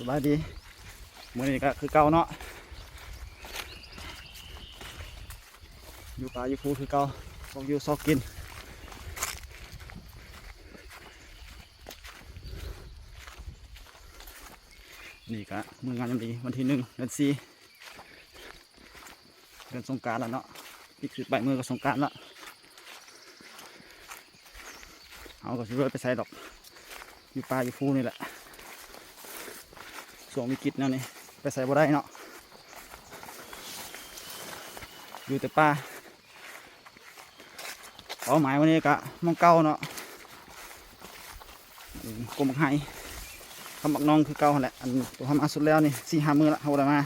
ບາຍດີ ມື້ນີ້ກໍຄືເກົ່າເນາະ ຢູ່ປ່າຢູ່ພູຄືເກົ່າ ຊອກຢູ່ຊອກກິນ. ນີ້ກະມື້ງາມຍາມດີ ວັນທີໜຶ່ງ ເດືອນສີ່ ເດືອນສົງການແລ້ວເນາະ ອີກສິບປາຍມື້ກໍສົງການແລ້ວ. ເຮົາກໍຊິບໍ່ໄດ້ໄປໃສດອກ ຢູ່ປ່າຢູ່ພູນີ້ແຫຼະ. ຊ່ວງວິກິດແນວນີ້ໄປໃສບໍ່ໄດ້ເນາະ ຢູ່ແຕ່ປ່າ. ເປົ້າໝາຍວັນນີ້ກະໝ່ອງເກົ່າເນາະ ກົກໝາກໄຮ ກັບໝາກໜອງຄືເກົ່າຫັ້ນແຫຼະ. ອັນໂຕເຮົາມາສຸດແລ້ວນີ້ ສີ່ຫ້າມື້ລະ ເຮົາບໍ່ໄດ້ມາ.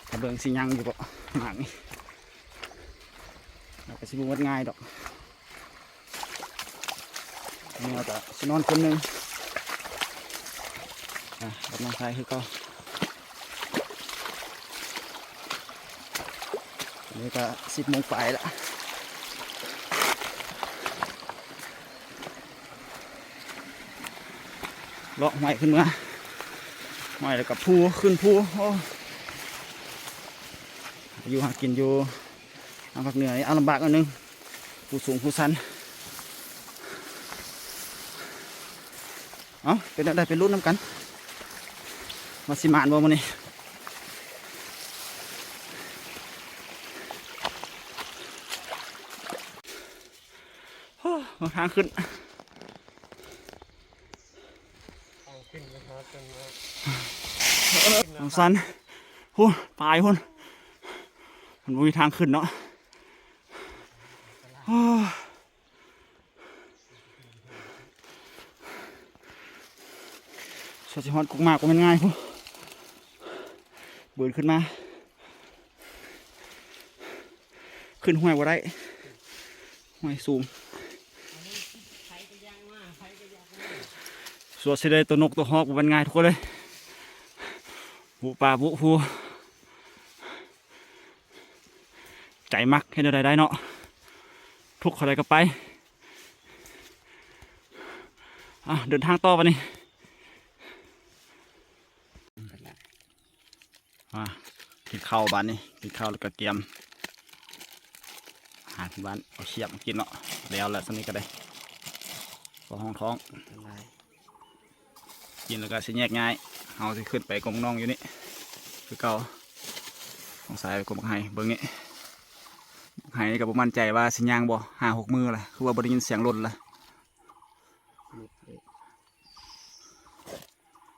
ຖ້າເບິ່ງຊິຍັງຢູ່ບໍ່ ໝາກນີ້ ແລ້ວກໍຊິບໍ່ໝົດງ່າຍດອກ. ເມື່ອກໍຊິນອນຄືນໜຶ່ງ ອ່ະ ກັບນ້ອງຊາຍຄືເກົ່າ. ນີ້ກໍສິບໂມງປາຍລະ ເລາະຫ້ວຍຂຶ້ນເມືອ ຫ້ວຍແລ້ວກໍພູ ຂຶ້ນພູ. ໂອ້ ຢູ່ຫາກິນຢູ່ ທາງພາກເໜືອນີ້ ອາ ລຳບາກໜ້ອຍໜຶ່ງ ພູສູງພູຊັນ. ເອົ້າ ເປັນແນວໃດ ໄປລຸ້ນນຳກັນ ວ່າຊິໝານບໍ່ມື້ນີ້. ໂອ້ ເບິ່ງທາງຂຶ້ນ ທາງຂຶ້ນນະ ທາງຂຶ້ນນະ ທາງຊັນ ພຸ້ນ ປາຍພຸ້ນ ມັນບໍ່ມີທາງຂຶ້ນເນາະ. ໂອ້ ສວຍຊິຮອດກົກໝາກບໍ່ແມ່ນງ່າຍພຸ້ນ ບືນຂຶ້ນມາ ຂຶ້ນຫ້ວຍບໍ່ໄດ້ ຫ້ວຍສູງ. ສວຍຊິໄດ້ໂຕນົກໂຕຮອກບໍ່ແມ່ນງ່າຍທຸກຄົນເລີຍ ບຸປ່າບຸພູ. ໃຈມັກເຮັດແນວໃດໄດ້ເນາະ ທຸກເທົ່າໃດກໍໄປ. ອ່ະ ເດີນທາງຕໍ່ບາດນີ້ ອ່ະ ກິນເຂົ້າບາດນີ້ ກິນເຂົ້າແລ້ວກໍກຽມອາຫານພື້ນບ້ານ ເອົາສຽບມາກິນເນາະ. ແລ້ວລະ ສ່ຳນີ້ກໍໄດ້ ພໍຮອງທ້ອງ. ກິນແລ້ວກໍຊິແຍກຍ້າຍ ເຮົາຊິຂຶ້ນໄປກົກໝາກໜອງຢູ່ນີ້ຄືເກົ່າ. ນ້ອງຊາຍໄປກົກໝາກໄຮ ເບິ່ງນີ້ ໝາກໄຮນີ້ກໍບໍ່ໝັ້ນໃຈວ່າຊິຍ່າງບໍ່ ຫ້າຫົກມື້ລະ ຄືວ່າບໍ່ໄດ້ຍິນສຽງລົດລະ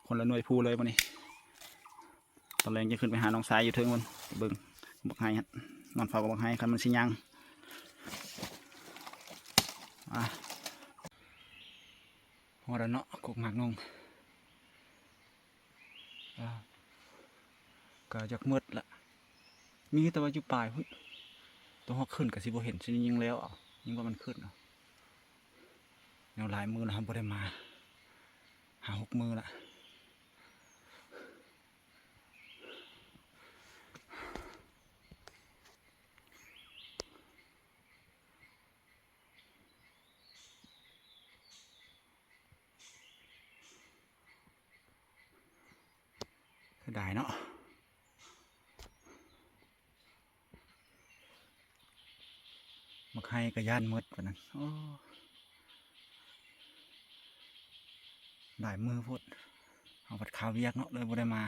ຄົນລະໜ່ວຍພູເລີຍມື້ນີ້. ຕອນແລງຈະຂຶ້ນໄປຫານ້ອງຊາຍຢູ່ເທິງພຸ້ນ ເບິ່ງບັກໄຮ ນອນເຝົ້າກັບບັກໄຮ ຄັນມັນຊິຍ່າງ. ອ່າ ຮອດແລ້ວເນາະ ກົກໝາກໜອງ ອ່າ ກໍຢາກໝົດລະ ມີແຕ່ວ່າຢູ່ປາຍພຸ້ນ ໂຕຮອກຂຶ້ນກໍຊິບໍ່ເຫັນ ຊິຍິງແລ້ວເອົາ ຍິງວ່າມັນຂຶ້ນເອົາ. ແນວຫຼາຍມື້ລະ ເຮົາບໍ່ໄດ້ມາ ຫ້າຫົກມື້ລະ. ເສຍດາຍເນາະ ໝາກໄຮກໍຢ້ານໝົດປານນັ້ນ. ໂອ້ ຫຼາຍມື້ໂພດ ເຮົາພັດຄາວຽກເນາະ ເລີຍບໍ່ໄດ້ມາ.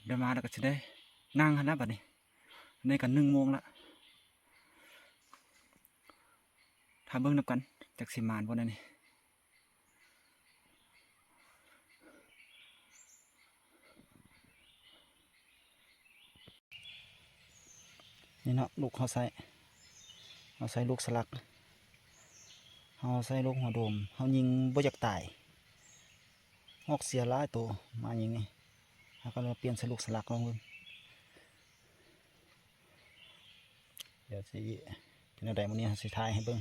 ໄດ້ມາແລ້ວກໍຊິໄດ້ນັ່ງຫັ້ນລະບາດນີ້ ນີ້ກໍໜຶ່ງໂມງລະ ຖ້າເບິ່ງນຳກັນ ຈັກຊິໝານບໍ່ແນວນີ້. ນີ້ເນາະ ລູກເຮົາໃຊ້ ເຮົາໃຊ້ລູກສະຫຼັກ ເຮົາໃຊ້ລູກຫົວໂດມ ເຮົາຍິງບໍ່ຢາກຕາຍ ຮອກເສຍຫຼາຍໂຕ ມາຍິງນີ້ ເຮົາກໍເລີຍປ່ຽນໃສ່ລູກສະຫຼັກລອງເບິ່ງ. ດຽວຊິເປັນແນວໃດ ມື້ນີ້ເຮົາຊິຖ່າຍໃຫ້ເບິ່ງ.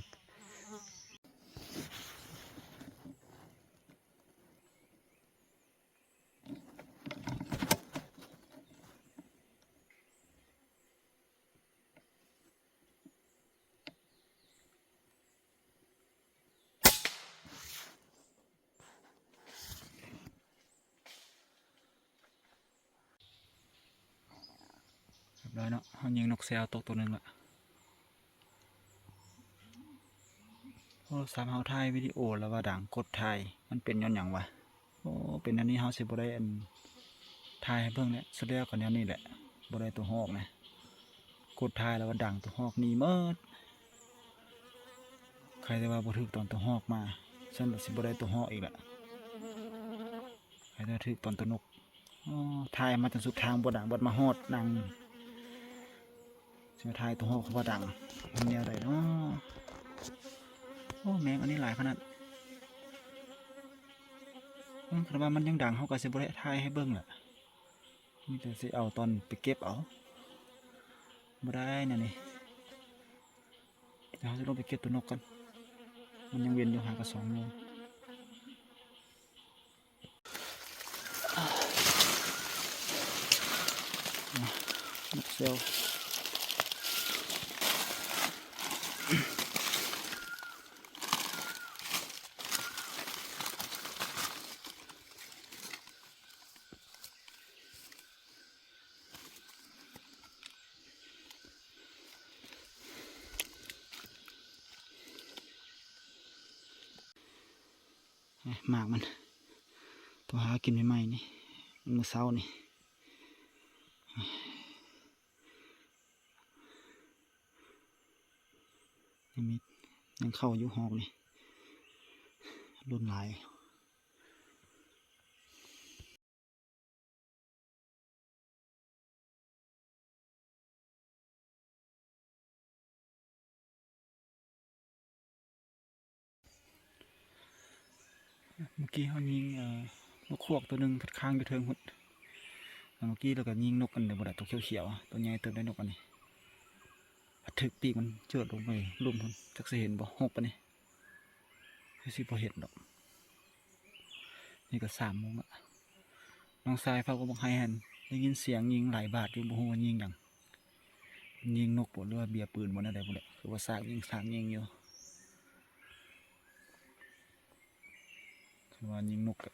ແລ້ວເນາະ ເຮົາຍິງນົກແຊວຕົກໂຕໜຶ່ງລະ. ໂທລະສັບເຮົາຖ່າຍວິດີໂອແລ້ວວ່າດັງ ກົດຖ່າຍ ມັນເປັນຍ້ອນຫຍັງວະ? ໂອ້ ເປັນແນວນີ້ເຮົາຊິບໍ່ໄດ້ອັນ ຖ່າຍໃຫ້ເບິ່ງແຫຼະ ສຸດແລ້ວກໍແນວນີ້ແຫຼະ ບໍ່ໄດ້ໂຕຮອກນະ ກົດຖ່າຍແລ້ວວ່າດັງ ໂຕຮອກໜີໝົດ. ໃຄແຕ່ວ່າບໍ່ຖືກຕອນໂຕຮອກມາ ຊັ້ນລະຊິບໍ່ໄດ້ໂຕຮອກອີກລະ ໃຄແຕ່ຖືກຕອນໂຕນົກ. ອໍ ຖ່າຍມາຈົນສຸດທາງບໍ່ດັງ ບັດມາຮອດດັງ ຊິມາຖ່າຍໂຕຮອກຄືວ່າດັງ ມັນແນວໃດເນາະ? ໂອ້ ແມງອັນນີ້ຫຼາຍຂະໜາດ. ເອີ ຄັນວ່າມັນຍັງດັງ ເຮົາກໍຊິບໍ່ໄດ້ຖ່າຍໃຫ້ເບິ່ງລະ ມີແຕ່ຊິເອົາຕອນໄປເກັບເອົາ ບໍ່ໄດ້ແນວນີ້. ດຽວເຮົາຈະລົງໄປເກັບໂຕນົກກ່ອນ ມັນຍັງເວັນຢູ່ ຫາກະສອງໂມງ. ນົກແຊວ. ໝາກມັນ ໂຕຫາກິນໃໝ່ໆນີ້ ມື້ເຊົ້ານີ້ ຍັງມີ ຍັງເຂົ້າຢູ່ຮອກນີ້ ລຸ້ນຫຼາຍ. ເມື່ອກີ້ເຮົາຍິງ ເອີ ນົກຂວາກໂຕໜຶ່ງພັດຄ້າງຢູ່ເທິງພຸ້ນ ແລ້ວເມື່ອກີ້ລາວກໍຍິງນົກອັນໃດບໍ່ໄດ້ ໂຕຂຽວໆ ໂຕໃຫຍ່ເຕີບໄດ໋ນົກອັນນີ້ ພັດຖືກປີກມັນເຈີດລົງໄປລຸ່ມພຸ້ນ ຈັກຊິເຫັນບໍ່ ຮົກປານນີ້. ຄືຊິບໍ່ເຫັນດອກ ນີ້ກໍສາມໂມງລະ ນ້ອງຊາຍເຝົ້າກໍບັກໄຮຫັ້ນ ໄດ້ຍິນສຽງຍິງຫຼາຍບາດຢູ່ ບໍ່ຮູ້ວ່າຍິງຫຍັງ ຍິງນົກບໍ ຫຼືວ່າເບຍປືນບໍ ແນວໃດບໍ່ແຫຼະ ຄືວ່າສາກຍິງສາກຍິງຢູ່ ຄືວ່າຍິງນົກກໍ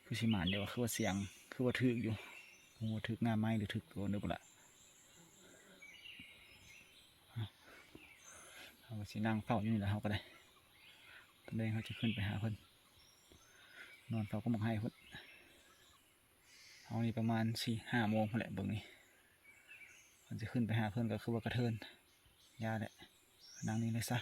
ຄືຊິໝານຢູ່ ຄືວ່າສຽງ ຄືວ່າຖືກຢູ່ ບໍ່ຮູ້ວ່າຖືກໜ້າໄມ້ ຫຼືຖືກໂຕໜຶ່ງບໍ່ລະ. ເຮົາກໍຊິນັ່ງເຝົ້າຢູ່ນີ້ແຫຼະ ເຮົາກໍໄດ້ ຕອນແລງເຮົາຈະຂຶ້ນໄປຫາເພິ່ນ ນອນເຝົ້າກໍໝາກໄຮພຸ້ນ ເຮົານີ້ປະມານສີ່ຫ້າໂມງພຸ້ນແຫຼະ ເບິ່ງນີ້ ເພິ່ນຈະຂຶ້ນໄປຫາເພິ່ນກໍຄືວ່າກະເທີນ ຢ່າແຫຼະ ນັ່ງນີ້ເລີຍຊະ.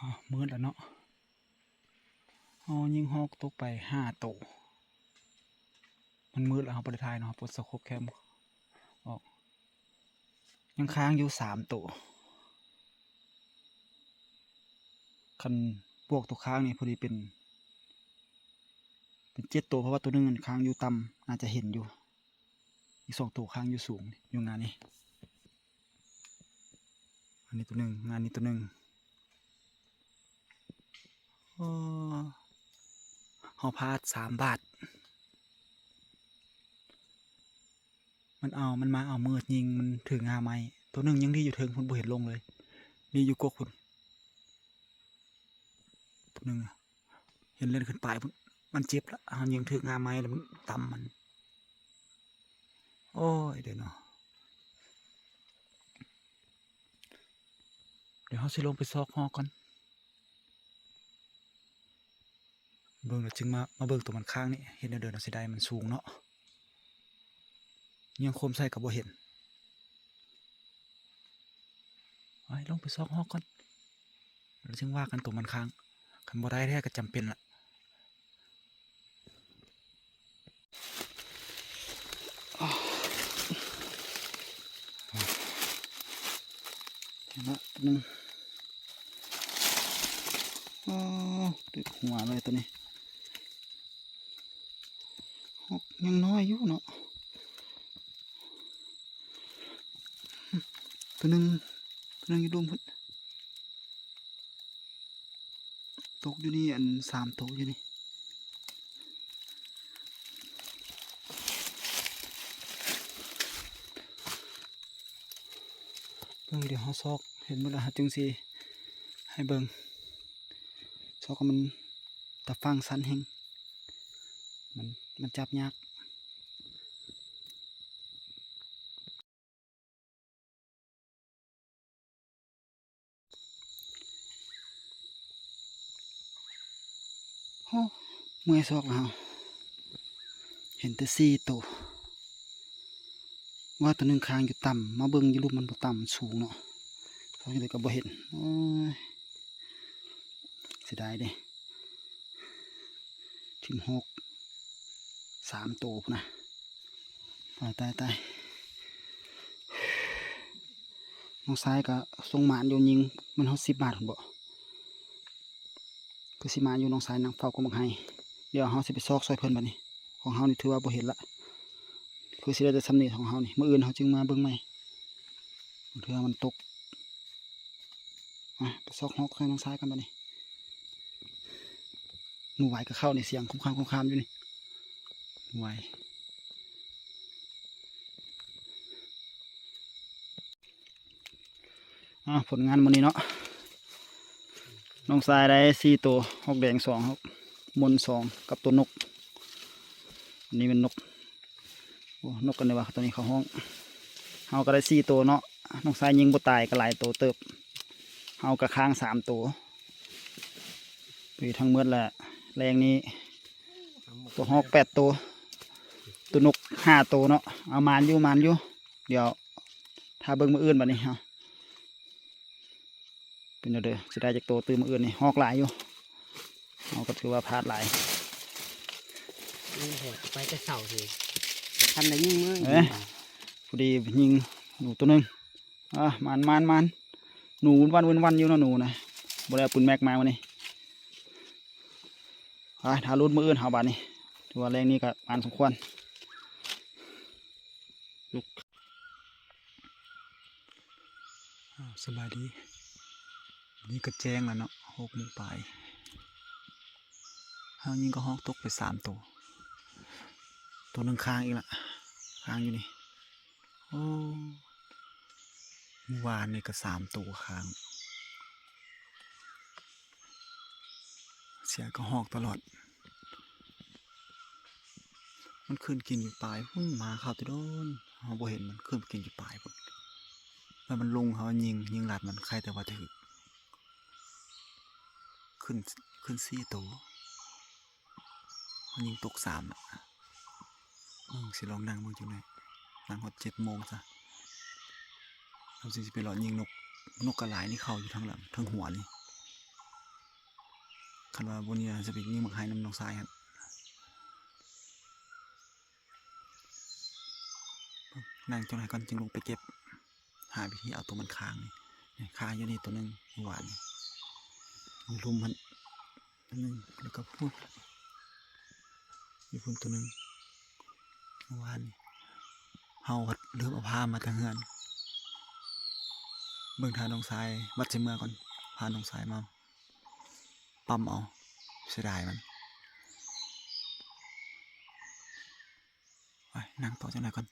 ອ້າວ ມືດແລ້ວເນາະ. ເຮົາຍິງຮອກຕົກໄປຫ້າໂຕ. ມັນມືດແລ້ວ ເຮົາບໍ່ໄດ້ຖ່າຍເນາະ, ເຮົາປົດສະໂຄບແຄມອອກ. ຍັງຄ້າງຢູ່ສາມໂຕ. ຄັນບວກຕົວຄ້າງນີ້ ພໍດີເປັນ ເປັນເຈັດໂຕ, ເພາະວ່າໂຕໜຶ່ງມັນຄ້າງຢູ່ຕ່ຳ ໜ້າຈະເຫັນຢູ່. ອີກສອງໂຕຄ້າງຢູ່ສູງ ຢູ່ງານນີ້. ອັນນີ້ໂຕໜຶ່ງ, ງານນີ້ໂຕໜຶ່ງ. ໂອ້ ເຮົາພາດສາມບາດ. ມັນເອົາ, ມັນມາເອົາມືດຍິງ, ມັນຖືງ່າໄມ້. ໂຕໜຶ່ງຍັງດີຢູ່ເທິງພຸ້ນ, ບໍ່ເຫັນລົງເລີຍ, ດີຢູ່ກົກພຸ້ນ. ໂຕໜຶ່ງນະ ເຫັນເລັ້ນຂຶ້ນປາຍພຸ້ນ, ມັນເຈັບລະ. ເຮົາຍິງຖືກງ່າໄມ້ລະ ມັນຕຳມັນ. ໂອ້ຍ ເດ້ເນາະ. ດຽວເຮົາຊິລົງໄປຊອກຮອກກ່ອນ. ເບິ່ງແລ້ວຈຶ່ງມາ, ມາເບິ່ງໂຕມັນຄ້າງນີ້. ເຮັດແນວເດີນເອົາເສຍດາຍ, ມັນສູງເນາະ. ຍິງໂຄມໃສ່ກໍບໍ່ເຫັນ. ໄປ ລົງໄປຊອກຮອກກ່ອນ ແລ້ວຈຶ່ງວ່າກັນໂຕມັນຄ້າງ. ຄັນບໍ່ໄດ້ແທ້ກໍຈຳເປັນລະ. ເຫັນລະ ໂຕໜຶ່ງ. ອໍ ຕຶກຫົວເລີຍໂຕນີ້. ຮອກຍັງນ້ອຍຢູ່ເນາະ. ໂຕໜຶ່ງ, ໂຕໜຶ່ງຢູ່ລຸ່ມພຸ້ນ. ຕົກຢູ່ນີ້ ອັນ ສາມໂຕຢູ່ນີ້. ເບິ່ງ ດຽວເຮົາຊອກເຫັນໝົດແລ້ວ ເຮົາຈຶ່ງຊິໃຫ້ເບິ່ງ. ຊອກໃຫ້ມັນ ຕາຝັ່ງຊັນແຮງ ມັນ ມັນຈັບຍາກ. ໂອ້ ເມື່ອຍຊອກແລ້ວ ເຫັນແຕ່ສີ່ໂຕ. ວ່າໂຕໜຶ່ງຄ້າງຢູ່ຕ່ຳ, ມາເບິ່ງຢູ່ລຸ່ມມັນບໍ່ຕ່ຳ, ມັນສູງເນາະ. ຊອກຈັ່ງໃດກໍບໍ່ເຫັນ. ໂອ້ຍ ເສຍດາຍເດ້. ທີມຫົກ ສາມໂຕພຸ້ນນະ. ຕາຍ ຕາຍ ຕາຍ. ນ້ອງຊາຍກໍສົ່ງໝານຢູ່, ຍິງແມ່ນຮອດສິບບາດພຸ້ນບໍ? ຄືຊິໝານຢູ່, ນ້ອງຊາຍນັ່ງເຝົ້າກົກໝາກໄຮ. ດຽວເຮົາຊິໄປຊອກຊ່ອຍເພິ່ນບັດນີ້. ຂອງເຮົານີ້ຖືວ່າບໍ່ເຫັນລະ, ຄືຊິໄດ້ແຕ່ສ່ຳນີ້ຂອງເຮົານີ້. ມື້ອື່ນເຮົາຈຶ່ງມາເບິ່ງໃໝ່, ບາງເທື່ອມັນຕົກ. ມາ ໄປຊອກຮອກໃຫ້ນ້ອງຊາຍກ່ອນບັດນີ້. ໝູ່ຫວາຍກໍເຂົ້ານີ້, ສຽງຄຸມຄາມ ຄຸມຄາມຢູ່ນີ້. ໝູ່ຫວາຍ. ອ່າ ຜົນງານມື້ນີ້ເນາະ, ນ້ອງຊາຍໄດ້ສີ່ໂຕ, ຮອກແດງສອງ, ຮອກມົນສອງ ກັບໂຕນົກ. ອັນນີ້ແມ່ນນົກ. ໂອ້ ນົກອັນໃດວະ ໂຕນີ້ເຂົາຮ້ອງ. ເຮົາກໍໄດ້ສີ່ໂຕເນາະ, ນ້ອງຊາຍຍິງບໍ່ຕາຍກໍຫຼາຍໂຕເຕີບ. ເຮົາກໍຄ້າງສາມໂຕ. ໄປທັງໝົດແຫຼະ ແລງນີ້. ໂຕຮອກແປດໂຕ, ໂຕນົກຫ້າໂຕເນາະ. ເອົາ ໝານຢູ່ ໝານຢູ່. ດຽວຖ້າເບິ່ງມື້ອື່ນບັດນີ້ເຮົາ ເປັນແນວໃດ ຊິໄດ້ຈັກໂຕຕື່ມມື້ອື່ນນີ້. ຮອກຫຼາຍຢູ່, ເຮົາກໍຖືວ່າພາດຫຼາຍ. ນີ້ແຫຼະ ໄປແຕ່ເຊົ້າຊິທັນໄດ້ຍິງເລີຍ. ເອີ ພໍດີຍິງໜູໂຕໜຶ່ງ. ອ່າ ໝານ ໝານ ໝານ. ໜູວຸ້ນວັນ ວຸ້ນວັນຢູ່ເນາະ ໜູນະ, ບໍ່ໄດ້ເອົາປືນແມັກມາມື້ນີ້. ໄປ ຖ້າລຸ້ນມື້ອື່ນເຮົາບາດນີ້. ຖືວ່າແລງນີ້ກໍໝານສົມຄວນ. ລຸກ ອ້າວ ສະບາຍດີ. ນີ້ກໍແຈ້ງແລ້ວເນາະ, ຫົກໂມງປາຍ. ເຮົາຍິງກະຮອກຕົກໄປສາມໂຕ, ໂຕໜຶ່ງຄ້າງອີກລະ, ຄ້າງຢູ່ນີ້. ໂອ້ ມື້ວານນີ້ກໍສາມໂຕຄ້າງ. ເສຍກະຮອກຕະຫຼອດ. ມັນຂຶ້ນກິນຢູ່ປາຍພຸ້ນ, ມາເຂົ້າແຕ່ດົນ ເຮົາບໍ່ເຫັນ, ມັນຂຶ້ນໄປກິນຢູ່ປາຍພຸ້ນ. ແລ້ວມັນລົງ, ເຮົາຍິງ, ຍິງລັດມັນ, ໄຄແຕ່ວ່າຖືກ. ຂຶ້ນ, ຂຶ້ນສີ່ໂຕ. ເຮົາຍິງຕົກສາມລະ. ເອີ ຊິລອງນັ່ງເບິ່ງຈັກໜ້ອຍ, ນັ່ງຮອດເຈັດໂມງຊະ. ເຮົາຊິໄປເລາະຍິງນົກ, ນົກກະຫຼາຍນີ້, ເຂົ້າຢູ່ທາງຫຼັງ, ທາງຫົວນີ້. ຄັນວ່າບໍ່ມີ ຊິໄປຍິງໝາກໄຮນຳນ້ອງຊາຍຫັ້ນ. ນັ່ງຈັກໜ່ອຍກ່ອນ ຈຶ່ງລົງໄປເກັບ ຫາວິທີເອົາໂຕມັນຄ້າງນີ້. ນີ້ ຄ້າງຢູ່ນີ້ໂຕໜຶ່ງ ຢູ່ຫວ່ານນີ້ ຢູ່ລຸ່ມຫັ້ນໂຕໜຶ່ງ ແລ້ວກໍພຸ້ນ ຢູ່ພຸ້ນໂຕໜຶ່ງ ເມື່ອວານນີ້. ເຮົາພັດລືມເອົາຜ້າມາແຕ່ເຮືອນ. ເບິ່ງຖ້ານ້ອງຊາຍ ບັດຊິເມືອກ່ອນ ພານ້ອງຊາຍມາປ້ຳເອົາ ເສຍດາຍມັນ. ໄປ ນັ່ງຕໍ່ຈັກໜ່ອຍກ່ອນ.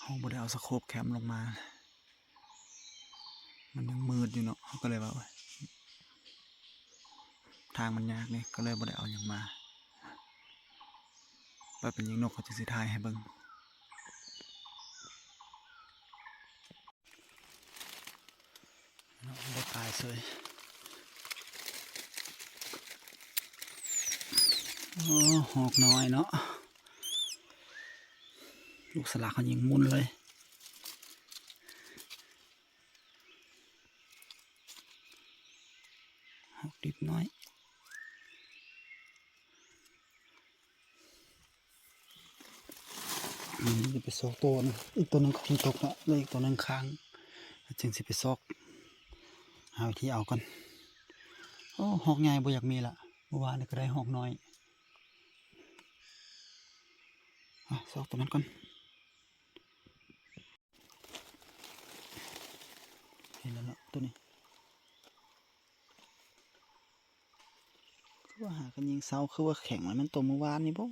ເຮົາບໍ່ໄດ້ເອົາສະໂຄບແຄມລົງມາ ມັນຍັງມືດຢູ່ເນາະ ເຮົາກໍເລີຍວ່າ ໂອ້ຍ ທາງມັນຍາກນີ້ ກໍເລີຍບໍ່ໄດ້ເອົາຫຍັງມາ. ໄປໄປຍິງນົກ ເຂົາຈະຊິຖ່າຍໃຫ້ເບິ່ງ. ເນາະ ບໍ່ຕາຍເສີຍ. ໂອ້ ຮອກນ້ອຍເນາະ ລູກສະຫຼັກເຂົາຍິງໝຸ່ນເລີຍ. ຮອກດິບນ້ອຍ. ອືມ ຈະໄປຊອກໂຕນ ອີກໂຕໜຶ່ງກໍຄົງຕົກລະ ເຫຼືອອີກໂຕໜຶ່ງຄ້າງ ຈຶ່ງຊິໄປຊອກ ຫາວິທີເອົາກ່ອນ. ໂອ້ ຮອກໃຫຍ່ບໍ່ຢາກມີລະ ເມື່ອວານນີ້ກໍໄດ້ຮອກນ້ອຍ. ອາ ຊອກໂຕນັ້ນກ່ອນ. ເຫັນແລ້ວເນາະ ໂຕນີ້ ຄືວ່າຫາກັນຍິງເຊົາ ຄືວ່າແຂງ ແລ້ວແມ່ນໂຕມື້ວານນີ້ບໍ?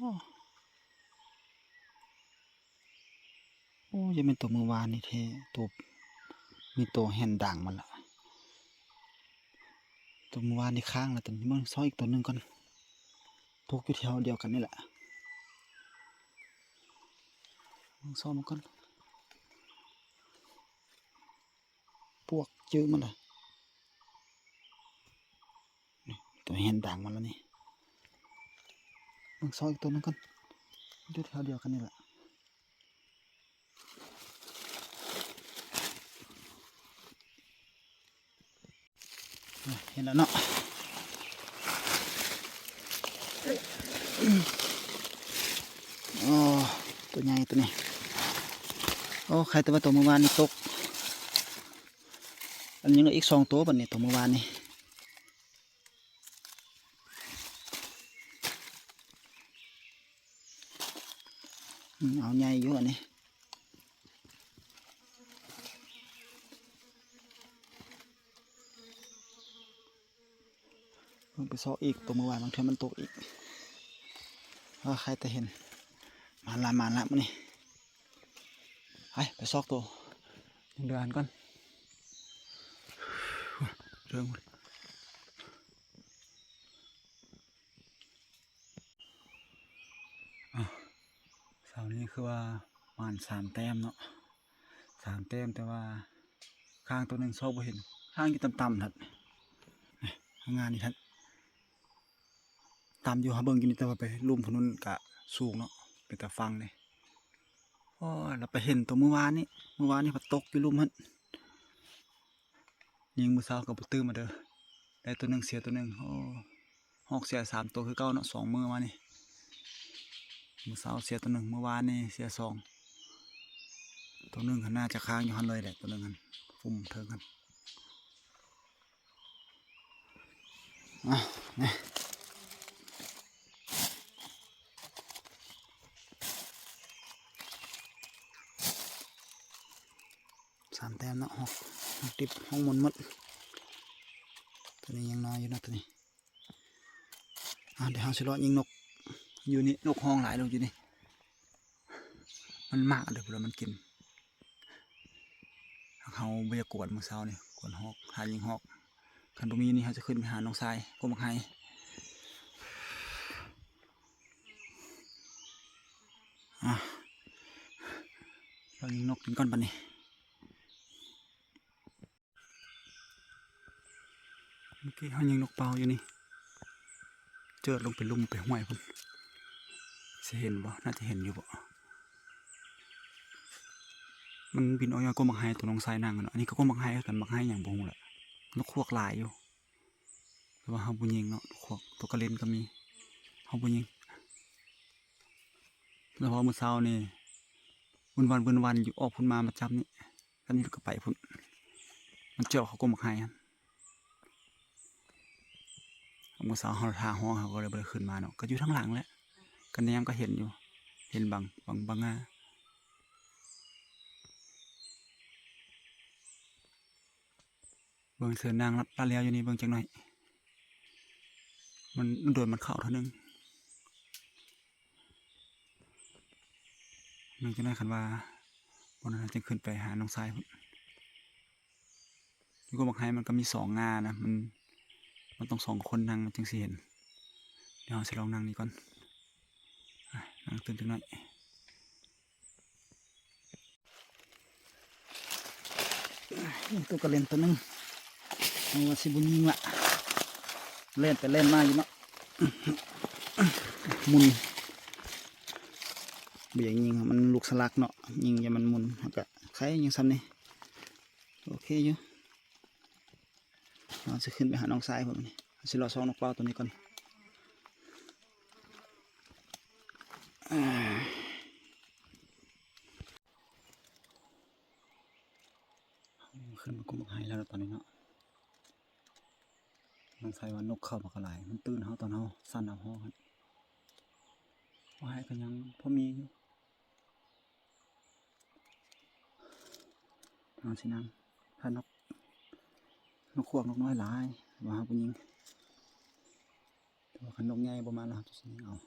ໂອ້ ຢ່າແມ່ນໂຕມື້ວານນີ້ແທ້ ໂຕ ມີໂຕແຫ່ນດາງມາລະ ໂຕມື້ວານນີ້ຄ້າງລະ. ຕອນນີ້ເບິ່ງຊອກອີກໂຕໜຶ່ງກ່ອນ ຕົກຢູ່ແຖວດຽວກັນນີ້ແຫຼະ ເບິ່ງຊອກມັນກ່ອນ. ປວກຈື່ມັນລະ ນີ້ ໂຕແຫ່ນດາງມາລະນີ້. ເບິ່ງຊອກອີກໂຕໜຶ່ງກ່ອນ ຢູ່ແຖວດຽວກັນນີ້ລະ. ເຫັນແລ້ວເນາະ ໂອ້ ໂຕໃຫຍ່ໂຕນີ້. ໂອ້ ໄຄແຕ່ວ່າໂຕມື້ວານນີ້ຕົກ. ອັນຍັງເຫຼືອອີກສອງໂຕບັດນີ້ ໂຕມື້ວານນີ້. ອືມ ເອົາໃຫຍ່ຢູ່ອັນນີ້. ເບິ່ງໄປຊອກອີກ ໂຕມື້ວານບາງເທື່ອມັນຕົກອີກ. ເອີ ໃຄແຕ່ເຫັນ ມາລະ ມາລະມື້ນີ້. ໄປ ໄປຊອກໂຕເດືອນກ່ອນ ເທິງ. ອ້າວ ເຊົ້ານີ້ຄືວ່າໝານສາມແຕ້ມເນາະ ສາມແຕ້ມ ແຕ່ວ່າຄ້າງໂຕໜຶ່ງຊອກບໍ່ເຫັນ ຄ້າງຢູ່ຕ່ຳໆຫັ້ນ ນີ້ ງານນີ້ຫັ້ນ ຕ່ຳຢູ່ ຫາເບິ່ງຢູ່ນີ້ ແຕ່ວ່າໄປລຸ່ມພຸ້ນກະສູງເນາະ ເປັນຕາຟັງເດ້. ໂອ້ຍ ລະໄປເຫັນໂຕມື້ວານນີ້ ມື້ວານນີ້ພັດຕົກຢູ່ລຸ່ມຫັ້ນ. ຍິງມື້ເຊົ້າກໍບໍ່ຕື່ມມາເດີ ໄດ້ໂຕໜຶ່ງເສຍໂຕໜຶ່ງ. ໂອ້ ຮອກເສຍສາມໂຕຄືເກົ່າເນາະ ສອງມື້ມານີ້. ມື້ເຊົ້າເສຍໂຕໜຶ່ງ ມື້ວານນີ້ເສຍສອງ. ໂຕໜຶ່ງຫັ້ນໜ້າຈະຄ້າງຢູ່ຫັ້ນເລີຍແຫຼະ ໂຕໜຶ່ງຫັ້ນຟຸ່ມເທິງຫັ້ນ. ອ່ະ ນີ້ ສາມແຕ້ມເນາະ ຮອກ ຮອກດິບ ຮອກໝຸ່ນໝົດ. ໂຕນີ້ຍັງນ້ອຍຢູ່ເນາະ ໂຕນີ້. ອ່າ ດຽວເຮົາຊິເລາະຍິງນົກຢູ່ນີ້ ນົກຮ້ອງຫຼາຍໂລດຢູ່ນີ້ ມັນມາເດີ ເວລາມັນກິນ ເຮົາບໍ່ຢາກກວນມື້ເຊົ້ານີ້ ກວນຮອກ ຫາຍິງຮອກ. ຄັນບໍ່ມີນີ້ ເຮົາຈະຂຶ້ນໄປຫານ້ອງຊາຍ ກົກໝາກໄຮ. ອ່າ ເລາະຍິງນົກກິນກ່ອນບັດນີ້. ເມື່ອກີ້ເຮົາຍິງນົກເປົ້າຢູ່ນີ້ ເຈີດລົງໄປລຸ່ມໄປຫ້ວຍພຸ້ນ ຊິເຫັນບໍ່? ໜ້າຈະເຫັນຢູ່ບໍ? ມັນບິນອອກຍອດກົກໝາກໄຮ ໂຕນ້ອງຊາຍນັ່ງເນາະ. ອັນນີ້ກໍກົກໝາກໄຮຄືກັນ, ໝາກໄຮຫຍັງບໍ່ຮູ້ແຫຼະ, ນົກຂວາກຫຼາຍຢູ່ ແຕ່ວ່າເຮົາບໍ່ຍິງເນາະ. ນົກຂວາກ ໂຕກະເລັນກໍມີ ເຮົາບໍ່ຍິງ. ແລ້ວພໍມື້ເຊົ້ານີ້ວຸ້ນວານວືນວານຢູ່ ອອກພຸ້ນມາ ມາຈັບນີ້ ຄັນນີ້ກໍໄປພຸ້ນ ມັນຈອກເຂົ້າກົກໝາກໄຮຫັ້ນ. ມື້ເຊົ້າເຮົາຖ້າຮອ ເຮົາກໍເລີຍບໍ່ໄດ້ຂຶ້ນມາເນາະ, ກໍຢູ່ທາງຫຼັງແຫຼະ, ກໍແນມກໍເຫັນຢູ່ ເຫັນບາງ ບາງ ບາງງ່າ. ເບິ່ງເສືອນາງລັດ ລັດແລ້ວຢູ່ນີ້ ເບິ່ງຈັກໜ້ອຍ ມັນ ມັນໂດນມັນເຂົ້າເທື່ອໜຶ່ງ. ເບິ່ງຈັກໜ້ອຍ ຄັນວ່າບໍ່ນັ້ນ ເຮົາຈຶ່ງຂຶ້ນໄປຫານ້ອງຊາຍພຸ້ນ. ຢູ່ກົກໝາກໄຮມັນກໍມີສອງງ່ານະ, ມັນ ມັນຕ້ອງສອງຄົນນັ່ງ ມັນຈຶ່ງຊິເຫັນ. ດຽວເຮົາຊິລອງນັ່ງນີ້ກ່ອນ, ອາ ນັ່ງຕື່ມຈັກໜ້ອຍ. ໂຕກະເລັນໂຕໜຶ່ງ ເຮົາວ່າຊິບໍ່ຍິງລະ, ແລ່ນໄປແລ່ນມາຢູ່ເນາະ ໝຸ່ນ. ບໍ່ຢາກຍິງ ມັນລູກສະຫຼັກເນາະ, ຍິງຢ່າມັນໝຸ່ນ ເຮົາກະໄຄຍິງຊ່ຳນີ້ ໂອເຄຢູ່. ເຮົາຊິຂຶ້ນໄປຫານ້ອງຊາຍພຸ້ນ, ເຮົາຊິລໍຊອກນົກເປົ້າໂຕນີ້ກ່ອນ. ອາ ເຮົາຂຶ້ນມາກົກໝາກໄຮແລ້ວຕອນນີ້ເນາະ. ນ້ອງຊາຍວ່ານົກເຂົ້າບັກຫຼາຍ, ມັນຕື່ນເຮົາຕອນເຮົາສັ່ນເອົາຮອກຫັ້ນ. ໝາກໄຮກໍຍັງພໍມີຢູ່. ເຮົາຊິນັ່ງ ຖ້ານົກ ນົກຂວາກນົກນ້ອຍຫຼາຍ ວ່າເຮົາບໍ່ຍິງ, ແຕ່ວ່າຄັນນົກໃຫຍ່ບໍ່ມາແລ້ວ ເຮົາຈະຍິງເອົາ.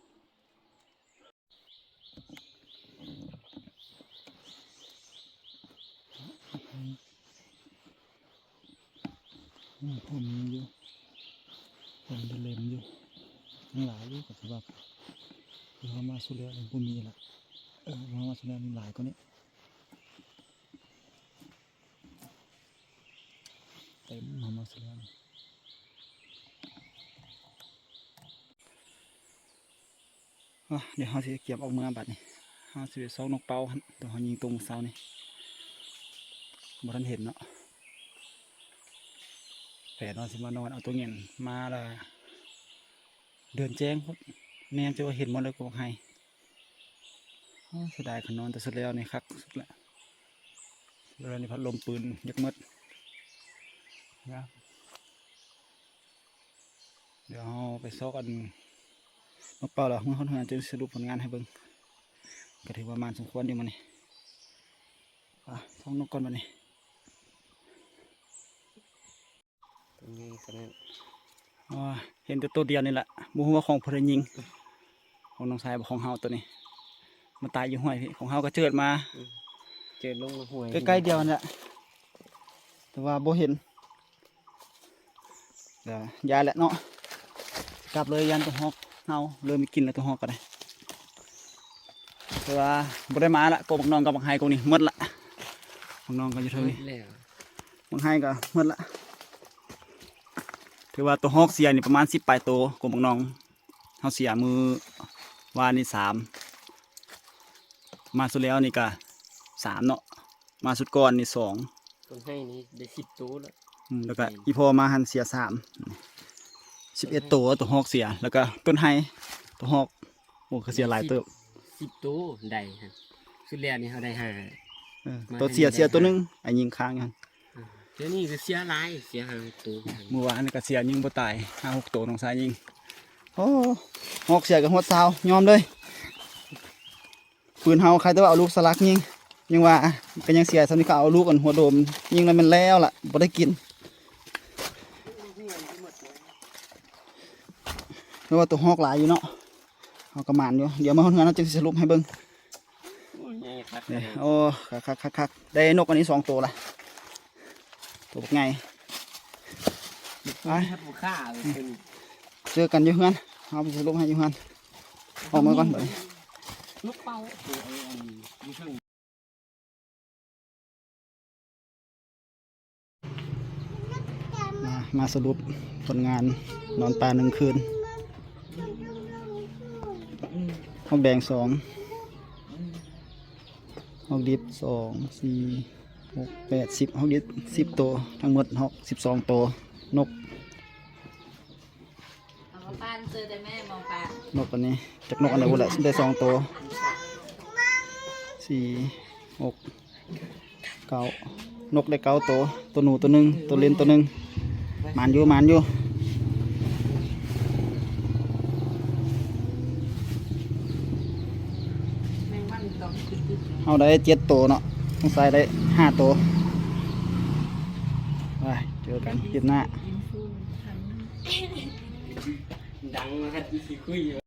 ອືມ ພໍມີຢູ່ ພໍມີເຫຼັມຢູ່ ຍັງຫຼາຍຢູ່ ກໍຖືວ່າ ຄືເຮົາມາສຸດແລ້ວນີ້ບໍ່ມີລະ. ເອີ ເຮົາມາສຸດແລ້ວນີ້ຫຼາຍກວ່ານີ້ ເຕັມ ເຮົາມາສຸດແລ້ວນີ້. ອາ ດຽວເຮົາຊິກຽມອອກເມືອບາດນີ້, ເຮົາຊິໄປຊອກນົກເປົ້າຫັ້ນ ໂຕເຮົາຍິງຕົງເຊົ້ານີ້ ບໍ່ທັນເຫັນເນາະ. ແຜນວ່າຊິມານອນເອົາໂຕເຫງັນມາລະເດີນແຈ້ງພຸ້ນ, ແນມຈະວ່າເຫັນໝົດເລີຍກໍບໍ່ໃຫ້. ໂອ້ ເສຍດາຍ ຄັນນອນແຕ່ສຸດແລ້ວນີ້ຄັກສຸດລະ, ເວລານີ້ພັດລົມປືນຢາກໝົດ. ດຽວເຮົາໄປຊອກອັນນົກເປົ້າແລ້ວ ເມືອຮອດເຮືອນຈຶ່ງສະຫຼຸບຜົນງານໃຫ້ເບິ່ງ. ກໍຖືວ່າໝານສົມຄວນຢູ່ມື້ນີ້. ອາ ຊອກນົກກ່ອນບາດນີ້. ຕົວໃຫຍ່ຂະໜາດ ອໍ ເຫັນແຕ່ໂຕດຽວນີ້ລະ, ບໍ່ຮູ້ວ່າຂອງຜູ້ໃດຍິງ. ຂອງນ້ອງຊາຍບໍ່ ຂອງເຮົາໂຕນີ້ ມາຕາຍຢູ່ຫ້ວຍພີ້. ຂອງເຮົາກໍເຈີດມາ ອືມ ເຈີດລົງຫ້ວຍໃກ້ໆດຽວຫັ້ນແຫຼະ ແຕ່ວ່າບໍ່ເຫັນ. ກໍຢ້ານແຫຼະເນາະ, ກັບເລີຍ ຢ້ານໂຕຮອກເນົ່າ ເລີ່ມມີກິ່ນແລ້ວ ໂຕຮອກກໍໄດ້. ແຕ່ວ່າບໍ່ໄດ້ມາລະ, ກົກບັກໜອງກັບບັກໄຮກົກນີ້ໝົດລະ, ບັກໜອງກໍຢູ່ເທິງນີ້ ໝົດແລ້ວ ບັກໄຮກໍໝົດລະ. ຖືວ່າໂຕຮອກເສຍນີ້ປະມານສິບປາຍໂຕ, ກົກບັກໜອງເຮົາເສຍມື້ວານນີ້ສາມ, ມາສຸດແລ້ວນີ້ກໍສາມເນາະ. ມາຊຸດກ່ອນນີ້ສອງ, ຕົ້ນໄຮນີ້ໄດ້ສິບໂຕແລ້ວ. ອືມ ແລ້ວກະອີ່ພໍ່ມາຫັ້ນເສຍສາມ, ສິບເອັດໂຕ ໂຕຮອກເສຍ, ແລ້ວກະຕົ້ນໄຮ ໂຕຮອກ ໂອ້ ກໍເສຍຫຼາຍເຕີບ. ສິບ ສິບໂຕໄດ້ຫັ້ນ, ຊຸດແລກນີ້ເຮົາໄດ້ຫ້າ. ເອີ ໂຕເສຍ ເສຍໂຕໜຶ່ງ ໄອ້ຍິງຄ້າງຫັ້ນ. ເອີ ດຽວນີ້ກໍເສຍຫຼາຍ, ເສຍຫ້າຫົກໂຕ. ມື້ວານນີ້ກໍເສຍຍິງບໍ່ຕາຍ ຫ້າຫົກໂຕ ນ້ອງຊາຍຍິງ. ໂອ້ ຮອກເສຍກໍຮອດຊາວ ຍອມເລີຍ. ປືນເຮົາໃຄແຕ່ວ່າເອົາລູກສະຫຼັກຍິງ, ຍັງວ່າກໍຍັງເສຍສ່ຳນີ້, ເຂົາເອົາລູກອັນຫົວໂດມຍິງແລ້ວແມ່ນແລ້ວລະ ບໍ່ໄດ້ກິນ. ແຕ່ວ່າໂຕຮອກຫຼາຍຢູ່ເນາະ, ເຮົາກໍໝານຢູ່. ດຽວມາຮອດເຮືອນເຮົາຈຶ່ງຊິສະຫຼຸບໃຫ້ເບິ່ງ. ໂອ້ຍ ໃຫຍ່ຄັກ ເດ້. ໂອ້ ຄັກໆໆ ໄດ້ນົກອັນນີ້ສອງໂຕລະ. ໂຕບັກໃຫຍ່. ໄປ ເຈີກັນຢູ່ເຮືອນ, ເຮົາໄປສະຫຼຸບໃຫ້ຢູ່ເຮືອນ. ອອກມາກ່ອນບາດນີ້. ມາ ມາສະຫຼຸບຜົນງານນອນປ່າໜຶ່ງຄືນ. ຮອກແດງສອງ. ຮອກດິບ ສອງ ສີ່ ຫົກ ແປດ ສິບ ຮອກດິບ ສິບໂຕ ທັງໝົດຮອກ ສິບສອງໂຕ. ນົກ ເອົາມາປານເຈີແຕ່ແມ່ມອງປານ ນົກອັນນີ້ ຈັກນົກອັນໃດບໍ່ແຫຼະ ໄດ້ສອງໂຕ ສີ່ ຫົກ ເກົ້າ ນົກໄດ້ເກົ້າໂຕ ໂຕໜູໂຕໜຶ່ງ ໂຕເລັນໂຕໜຶ່ງ. ໝານຢູ່ ໝານຢູ່. ເຮົາໄດ້ເຈັດໂຕເນາະ ນ້ອງຊາຍໄດ້ຫ້າໂຕ. ໄປ ເຈີກັນຄລິບໜ້າ. ດັງນະຄັບ ຊິຄຸຍ